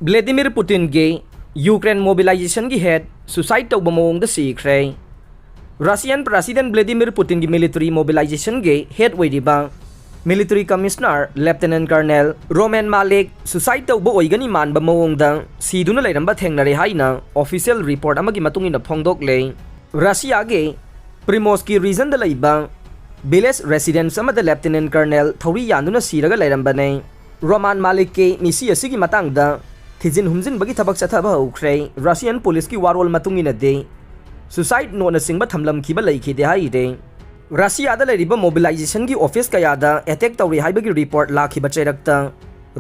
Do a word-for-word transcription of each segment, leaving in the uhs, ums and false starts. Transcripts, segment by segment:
ꯕ꯭ꯂꯦꯗꯤꯃꯤꯔ ꯄꯨꯇꯤꯟꯒꯤ Ukraine ꯃꯣꯕꯤꯂꯥꯏꯖꯦꯁꯟꯒꯤ head suicide ꯇꯧꯕ ꯃꯑꯣꯡꯗ ꯁꯤꯈ꯭ꯔꯦ꯫ ꯔꯁꯤꯌꯥꯟ ꯄ꯭ꯔꯁꯤꯗꯦꯟ ꯕ꯭ꯂꯦꯗꯤꯃꯤꯔ ꯄꯨꯇꯤꯟꯒꯤ ꯃꯤꯂꯤꯇꯔꯤ ꯃꯣꯕꯤꯂꯥꯏꯖꯦꯁꯟꯒꯤ ꯍꯦꯗ ꯑꯣꯏꯔꯤꯕ ꯃꯤꯂꯤꯇꯔꯤ ꯀꯃꯤꯁꯅꯔ ꯂꯦꯐꯇꯤꯅꯦꯟ ꯀꯔꯅꯦꯜ ꯔꯣꯃꯦꯟ ꯃꯥꯂꯤꯛ ꯁꯨꯁꯥꯏꯗ ꯇꯧꯕ ꯑꯣꯏꯒꯅꯤ ꯃꯥꯟꯕ ꯃꯑꯣꯡꯗ ꯁꯤꯗꯨꯅ ꯂꯩꯔꯝꯕ ꯊꯦꯡꯅꯔꯦ ꯍꯥꯏꯅ ꯑꯣꯐꯤꯁꯤꯌꯦꯜ ꯔꯤꯄꯣꯔꯠ ꯑꯃꯒꯤ ꯃꯇꯨꯡ ꯏꯟꯅ ꯐꯣꯡꯗꯣꯛꯂꯦ꯫ ꯔꯁꯤꯌꯥꯒꯤ ꯄ꯭ꯔꯤꯃꯣꯁꯀꯤ ꯔꯤꯖꯟꯗ ꯂꯩꯕ ꯚꯤꯂꯦꯖ ꯔꯦꯁꯤꯗꯦꯟꯁ ꯑꯃꯗ ꯂꯦꯐꯇꯤꯅꯦꯟ ꯀꯔꯅꯦꯜ ꯊꯧꯔꯤ ꯌꯥꯟꯗꯨꯅ ꯁꯤꯔꯒ ꯂꯩꯔꯝꯕꯅꯦ꯫ ꯔꯣꯃꯥꯟ ꯃꯥꯂꯤꯛꯀꯤ ꯃꯤꯁꯤ ꯑꯁꯤꯒꯤ ꯃꯇꯥꯡꯗ ꯊꯤꯖꯤꯟ ꯍꯨꯝꯖꯤꯟꯕꯒꯤ ꯊꯕꯛ ꯆꯠꯊꯕ ꯍꯧꯈ꯭ꯔꯦ꯫ ꯔꯁꯤꯌꯥꯟ ꯄꯨꯂꯤꯁꯀꯤ ꯋꯥꯔꯣꯜ ꯃꯇꯨꯡ ꯏꯟꯅꯗꯤ ꯁꯨꯁꯥꯏꯗ ꯅꯣꯠꯅꯆꯤꯡꯕ ꯊꯝꯂꯝꯈꯤꯕ ꯂꯩꯈꯤꯗꯦ ꯍꯥꯏꯔꯦ꯫ ꯔꯁꯤꯌꯥꯗ ꯂꯩꯔꯤꯕ ꯃꯣꯕꯤꯂꯥꯏꯖꯦꯁꯟꯒꯤ ꯑꯣꯐꯤꯁ ꯀꯌꯥꯗ ꯑꯦꯇꯦꯛ ꯇꯧꯔꯤ ꯍꯥꯏꯕꯒꯤ ꯔꯤꯄꯣꯔꯠ ꯂꯥꯛꯈꯤꯕ ꯆꯩꯔꯛꯇ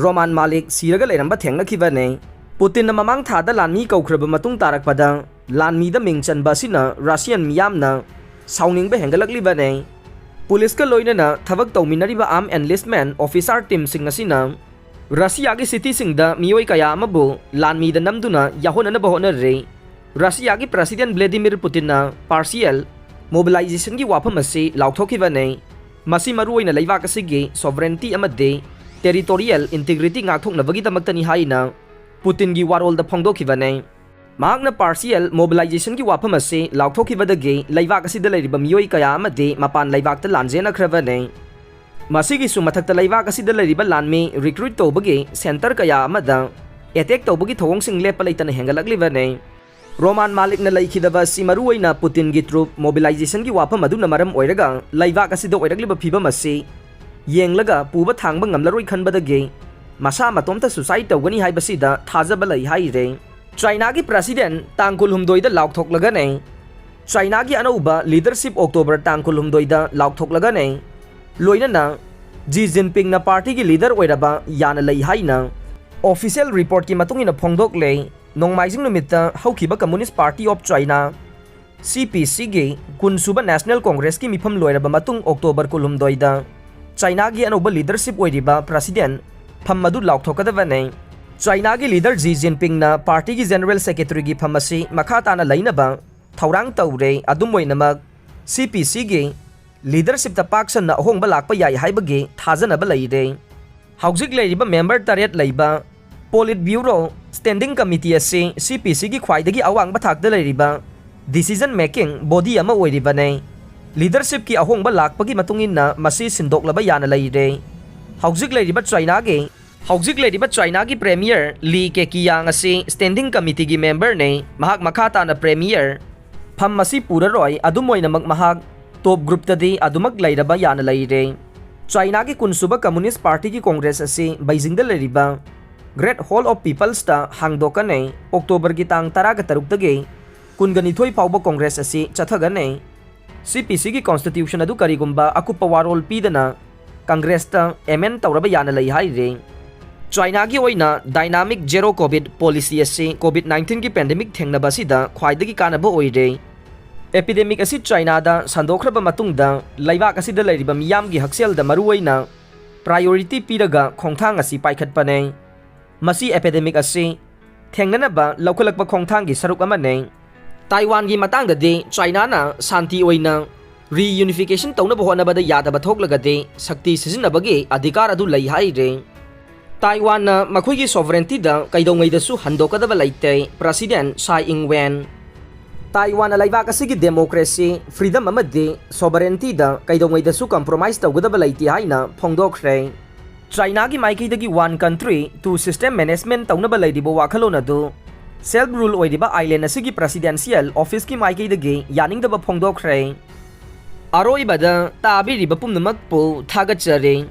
ꯔꯣꯃꯥꯟ ꯃꯥꯂꯤꯛ ꯁꯤꯔꯒ ꯂꯩꯔꯝꯕ ꯊꯦꯡꯅꯈꯤꯕꯅꯦ꯫ ꯄꯨꯇꯤꯟꯅ ꯃꯃꯥꯡ ꯊꯥꯗ ꯂꯥꯟꯃꯤ ꯀꯧꯈ꯭ꯔꯕ ꯃꯇꯨꯡ ꯇꯥꯔꯛꯄꯗ ꯂꯥꯟꯃꯤꯗ ꯃꯤꯡ ꯆꯟꯕ ꯑꯁꯤꯅ ꯔꯁꯤꯌꯥꯟ ꯃꯤꯌꯥꯝꯅ ꯁꯥꯎꯅꯤꯡꯕ ꯍꯦꯟꯒꯠꯂꯛꯂꯤꯕꯅꯦ꯫ ꯄꯨꯂꯤꯁꯀ ꯂꯣꯏꯅꯅ ꯊꯕꯛ ꯇꯧꯃꯤꯟꯅꯔꯤꯕ ꯑꯥꯔꯝ ꯑꯦꯟꯂꯤꯁꯃꯦꯟ ꯑꯣꯐꯤꯁꯥꯔ ꯇꯤꯝꯁꯤꯡ ꯑꯁꯤꯅ ꯔꯁꯤꯌꯥꯒꯤ ꯁꯤꯇꯤꯁꯤꯡꯗ ꯃꯤꯑꯣꯏ ꯀꯌꯥ ꯑꯃꯕꯨ ꯂꯥꯟꯃꯤꯗ ꯅꯝꯗꯨꯅ ꯌꯥꯎꯍꯟꯅꯅꯕ ꯍꯣꯠꯅꯔꯤ꯫ ꯔꯁꯤꯌꯥꯒꯤ ꯄ꯭ꯔꯁꯤꯗꯦꯟ ꯕ꯭ꯂꯦꯗꯤꯃꯤꯔ ꯄꯨꯇꯤꯟꯅ ꯄꯥꯔꯁꯤꯌꯦꯜ ꯃꯣꯕꯤꯂꯥꯏꯖꯦꯁꯟꯒꯤ ꯋꯥꯐꯝ ꯑꯁꯤ ꯂꯥꯎꯊꯣꯛꯈꯤꯕꯅꯤ꯫ ꯃꯁꯤ ꯃꯔꯨꯑꯣꯏꯅ ꯂꯩꯕꯥꯛ ꯑꯁꯤꯒꯤ ꯁꯣꯚꯔꯦꯟꯇꯤ ꯑꯃꯗꯤ ꯇꯦꯔꯤꯇꯣꯔꯤꯌꯦꯜ ꯏꯟꯇꯤꯒ꯭ꯔꯤꯇꯤ ꯉꯥꯛꯊꯣꯛꯅꯕꯒꯤꯗꯃꯛꯇꯅꯤ ꯍꯥꯏꯅ ꯄꯨꯇꯤꯟꯒꯤ ꯋꯥꯔꯣꯜꯗ ꯐꯣꯡꯗꯣꯛꯈꯤꯕꯅꯤ꯫ ꯃꯍꯥꯛꯅ ꯄꯥꯔꯁꯤꯌꯦꯜ ꯃꯣꯕꯤꯂꯥꯏꯖꯦꯁꯟꯒꯤ ꯋꯥꯐꯝ ꯑꯁꯤ ꯂꯥꯎꯊꯣꯛꯈꯤꯕꯗꯒꯤ ꯂꯩꯕꯥꯛ ꯑꯁꯤꯗ ꯂꯩꯔꯤꯕ ꯃꯤꯑꯣꯏ ꯀꯌꯥ ꯑꯃꯗꯤ ꯃꯄꯥꯟ ꯂꯩꯕꯥꯛꯇ ꯂꯥꯟꯖꯦꯟꯅꯈ꯭ꯔꯕꯅꯤ꯫ ꯃꯁꯤꯒꯤꯁꯨ ꯃꯊꯛꯇ ꯂꯩꯕꯥꯛ ꯑꯁꯤꯗ ꯂꯩꯔꯤꯕ ꯂꯥꯟꯃꯤ ꯔꯤꯀ꯭ꯔꯨꯠ ꯇꯧꯕꯒꯤ ꯁꯦꯟꯇꯔ ꯀꯌꯥ ꯑꯃꯗ ꯑꯦꯇꯦꯛ ꯇꯧꯕꯒꯤ ꯊꯧꯑꯣꯡꯁꯤꯡ ꯂꯦꯞꯄ ꯂꯩꯇꯅ ꯍꯦꯟꯒꯠꯂꯛꯂꯤꯕꯅꯤ꯫ ꯔꯣꯃꯥꯟ ꯃꯥꯂꯤꯛꯅ ꯂꯩꯈꯤꯗꯕ ꯑꯁꯤ ꯃꯔꯨꯑꯣꯏꯅ ꯄꯨꯇꯤꯟꯒꯤ ꯇ꯭ꯔꯨꯞ ꯃꯣꯕꯤꯂꯥꯏꯖꯦꯁꯟꯒꯤ ꯋꯥꯐꯝ ꯑꯗꯨꯅ ꯃꯔꯝ ꯑꯣꯏꯔꯒ ꯂꯩꯕꯥꯛ ꯑꯁꯤꯗ ꯑꯣꯏꯔꯛꯂꯤꯕ ꯐꯤꯕꯝ ꯑꯁꯤ ꯌꯦꯡꯂꯒ ꯄꯨꯕ ꯊꯥꯡꯕ ꯉꯝꯂꯔꯣꯏ ꯈꯟꯕꯗꯒꯤ ꯃꯁꯥ ꯃꯇꯣꯝꯇ ꯁꯨꯁꯥꯏꯗ ꯇꯧꯒꯅꯤ ꯍꯥꯏꯕꯁꯤꯗ ꯊꯥꯖꯕ ꯂꯩ ꯍꯥꯏꯔꯦ꯫ ꯆꯥꯏꯅꯥꯒꯤ ꯄ꯭ꯔꯁꯤꯗꯦꯟ ꯇꯥꯡ ꯀꯨꯟꯍꯨꯝꯗꯣꯏꯗ ꯂꯥꯎꯊꯣꯛꯂꯒꯅꯤ꯫ ꯆꯥꯏꯅꯥꯒꯤ ꯑꯅꯧꯕ ꯂꯤꯗꯔꯁꯤꯞ ꯑꯣꯛꯇꯣꯕꯔ ꯇꯥꯡ ꯀꯨꯟꯍꯨꯝꯗꯣꯏꯗ ꯂꯥꯎꯊꯣꯛꯂꯒꯅꯤ꯫ ꯂꯣꯏꯅꯅ ꯖꯤ ꯖꯤꯟꯄꯤꯡꯅ ꯄꯥꯔꯇꯤꯒꯤ ꯂꯤꯗꯔ ꯑꯣꯏꯔꯕ ꯌꯥꯅ ꯂꯩ ꯍꯥꯏꯅ ꯑꯣꯐꯤꯁꯤꯌꯦꯜ ꯔꯤꯄꯣꯔꯠꯀꯤ ꯃꯇꯨꯡ ꯏꯟꯅ ꯐꯣꯡꯗꯣꯛꯂꯦ꯫ ꯅꯣꯡꯃꯥꯏꯖꯤꯡ ꯅꯨꯃꯤꯠꯇ ꯍꯧꯈꯤꯕ ꯀꯝꯃꯨꯅꯤꯁ ꯄꯥꯔꯇꯤ ꯑꯣꯐ ꯆꯥꯏꯅꯥ, ꯁꯤ ꯄꯤ ꯁꯤꯒꯤ ꯀꯨꯟꯁꯨꯕ ꯅꯦꯁꯅꯦꯜ ꯀꯣꯡꯒ꯭ꯔꯦꯁꯀꯤ ꯃꯤꯐꯝ ꯂꯣꯏꯔꯕ ꯃꯇꯨꯡ ꯑꯣꯛꯇꯣꯕꯔ ꯀꯨꯟꯍꯨꯝꯗꯣꯏꯗ ꯆꯥꯏꯅꯥꯒꯤ ꯑꯅꯧꯕ ꯂꯤꯗꯔꯁꯤꯞ ꯑꯣꯏꯔꯤꯕ ꯄ꯭ꯔꯁꯤꯗꯦꯟ ꯐꯝ ꯑꯗꯨ ꯂꯥꯎꯊꯣꯛꯀꯗꯕꯅꯤ꯫ ꯆꯥꯏꯅꯥꯒꯤ ꯂꯤꯗꯔ ꯖꯤ ꯖꯤꯟꯄꯤꯡꯅ ꯄꯥꯔꯇꯤꯒꯤ ꯖꯦꯅꯔꯦꯜ ꯁꯦꯀ꯭ꯔꯦꯇꯔꯤꯒꯤ ꯐꯝ ꯑꯁꯤ ꯃꯈꯥ ꯇꯥꯅ ꯂꯩꯅꯕ ꯊꯧꯔꯥꯡ ꯇꯧꯔꯦ꯫ ꯑꯗꯨꯝ ꯑꯣꯏꯅꯃꯛ, ꯁꯤ ꯄꯤ ꯁꯤꯒꯤ ꯂꯤꯗꯔꯁꯤꯞꯇ ꯄꯥꯛ ꯁꯟꯅ ꯑꯍꯣꯡꯕ ꯂꯥꯛꯄ ꯌꯥꯏ ꯍꯥꯏꯕꯒꯤ ꯊꯥꯖꯅꯕ ꯂꯩꯔꯦ꯫ ꯍꯧꯖꯤꯛ ꯂꯩꯔꯤꯕ ꯃꯦꯝꯕꯔ ꯇꯔꯦꯠ ꯂꯩꯕ Politburo Standing Committee ꯑꯁꯤ C P C ꯒꯤ ꯈ꯭ꯋꯥꯏꯗꯒꯤ ꯑꯋꯥꯡꯕ ꯊꯥꯛꯇ ꯂꯩꯔꯤꯕ decision making body ꯑꯃ ꯑꯣꯏꯔꯤꯕꯅꯤ꯫ Leadership ꯀꯤ ꯑꯍꯣꯡꯕ ꯂꯥꯛꯄꯒꯤ ꯃꯇꯨꯡ ꯏꯟꯅ ꯃꯁꯤ ꯁꯤꯟꯗꯣꯛꯂꯕ ꯌꯥꯅ ꯂꯩꯔꯦ꯫ ꯍꯧꯖꯤꯛ ꯂꯩꯔꯤꯕ ꯆꯥꯏꯅꯥꯒꯤ ꯍꯧꯖꯤꯛ ꯂꯩꯔꯤꯕ ꯆꯥꯏꯅꯥꯒꯤ Premier Li Keqiang ꯑꯁꯤ Standing Committee ꯒꯤ member ꯅꯤ꯫ ꯃꯍꯥꯛ ꯃꯈꯥ ꯇꯥꯅ Premier ꯐꯝ ꯑꯁꯤ ꯄꯨꯔꯔꯣꯏ꯫ ꯑꯗꯨꯝ ꯑꯣꯏꯅꯃꯛ, ꯃꯍꯥꯛ top group ꯇꯗꯤ ꯑꯗꯨꯃꯛ ꯂꯩꯔꯕ ꯌꯥꯅ ꯂꯩꯔꯦ꯫ ꯆꯥꯏꯅꯥꯒꯤ ꯀꯨꯟꯁꯨꯕ Communist Party ꯒꯤ Congress ꯑꯁꯤ ꯕꯩꯖꯤꯡꯗ ꯂꯩꯔꯤꯕ Great Hall of Peoples ꯇ ꯍꯥꯡꯗꯣꯛꯀꯅꯤ꯫ October ꯒꯤ ꯇꯥꯡ ꯇꯔꯥꯒ ꯇꯔꯨꯛꯇꯒꯤ ꯀꯨꯟꯒ ꯅꯤꯊꯣꯏ ꯐꯥꯎꯕ Congress ꯑꯁꯤ ꯆꯠꯊꯒꯅꯤ꯫ C P C ꯒꯤ constitution ꯑꯗꯨ ꯀꯔꯤꯒꯨꯝꯕ ꯑꯀꯨꯞꯄ ꯋꯥꯔꯣꯜ ꯄꯤꯗꯅ Congress ꯇ amend ꯇꯧꯔꯕ ꯌꯥꯅ ꯂꯩ ꯍꯥꯏꯔꯤ꯫ ꯆꯥꯏꯅꯥꯒꯤ ꯑꯣꯏꯅ Dynamic Zero Covid Policy ꯑꯁꯤ COVID nineteen ꯒꯤ pandemic ꯊꯦꯡꯅꯕ ꯑꯁꯤꯗ ꯈ꯭ꯋꯥꯏꯗꯒꯤ ꯀꯥꯟꯅꯕ ꯑꯣꯏꯔꯦ꯫ Epidemic ꯑꯁꯤ ꯆꯥꯏꯅꯥꯗ ꯁꯟꯗꯣꯛꯈ꯭ꯔꯕ ꯃꯇꯨꯡꯗ, ꯂꯩꯕꯥꯛ ꯑꯁꯤꯗ ꯂꯩꯔꯤꯕ ꯃꯤꯌꯥꯝꯒꯤ ꯍꯛꯁꯦꯜꯗ ꯃꯔꯨꯑꯣꯏꯅ priority ꯄꯤꯔꯒ ꯈꯣꯡꯊꯥꯡ ꯑꯁꯤ ꯄꯥꯏꯈꯠꯄꯅꯦ꯫ ꯃꯁꯤ epidemic ꯑꯁꯤ ꯊꯦꯡꯅꯅꯕ ꯂꯧꯈꯠꯂꯛꯄ ꯈꯣꯡꯊꯥꯡꯒꯤ ꯁꯔꯨꯛ ꯑꯃꯅꯤ꯫ ꯇꯥꯏꯋꯥꯟꯒꯤ ꯃꯇꯥꯡꯗꯗꯤ, ꯆꯥꯏꯅꯥꯅ ꯁꯥꯟꯇꯤ ꯑꯣꯏꯅ reunification ꯇꯧꯅꯕ ꯍꯣꯠꯅꯕꯗ ꯌꯥꯗꯕ ꯊꯣꯛꯂꯒꯗꯤ, ꯁꯛꯇꯤ ꯁꯤꯖꯤꯟꯅꯕꯒꯤ ꯑꯙꯤꯀꯥꯔ ꯑꯗꯨ ꯂꯩ ꯍꯥꯏꯔꯤ꯫ ꯇꯥꯏꯋꯥꯟꯅ ꯃꯈꯣꯏꯒꯤ sovereignty ꯗ ꯀꯩꯗꯧꯉꯩꯗꯁꯨ ꯍꯟꯗꯣꯛꯀꯗꯕ ꯂꯩꯇꯦ, President Tsai Ing-wen꯫ ꯇꯥꯏꯋꯥꯟꯅ ꯂꯩꯕꯥꯛ ꯑꯁꯤꯒꯤ democracy, freedom ꯑꯃꯗꯤ sovereignty ꯗ ꯀꯩꯗꯧꯉꯩꯗꯁꯨ compromise ꯇꯧꯒꯗꯕ ꯂꯩꯇꯦ ꯍꯥꯏꯅ ꯐꯣꯡꯗꯣꯛꯈ꯭ꯔꯦ꯫ ꯆꯥꯏꯅꯥꯒꯤ ꯃꯥꯏꯀꯩꯗꯒꯤ One Country, Two System Management ꯇꯧꯅꯕ ꯂꯩꯔꯤꯕ ꯋꯥꯈꯜꯂꯣꯟ ꯑꯗꯨ self rule ꯑꯣꯏꯔꯤꯕ island ꯑꯁꯤꯒꯤ presidential office ꯀꯤ ꯃꯥꯏꯀꯩꯗꯒꯤ ꯌꯥꯅꯤꯡꯗꯕ ꯐꯣꯡꯗꯣꯛꯈ꯭ꯔꯦ꯫ ꯑꯔꯣꯏꯕꯗ, ꯇꯥꯕꯤꯔꯤꯕ ꯄꯨꯝꯅꯃꯛꯄꯨ ꯊꯥꯒꯠꯆꯔꯤ꯫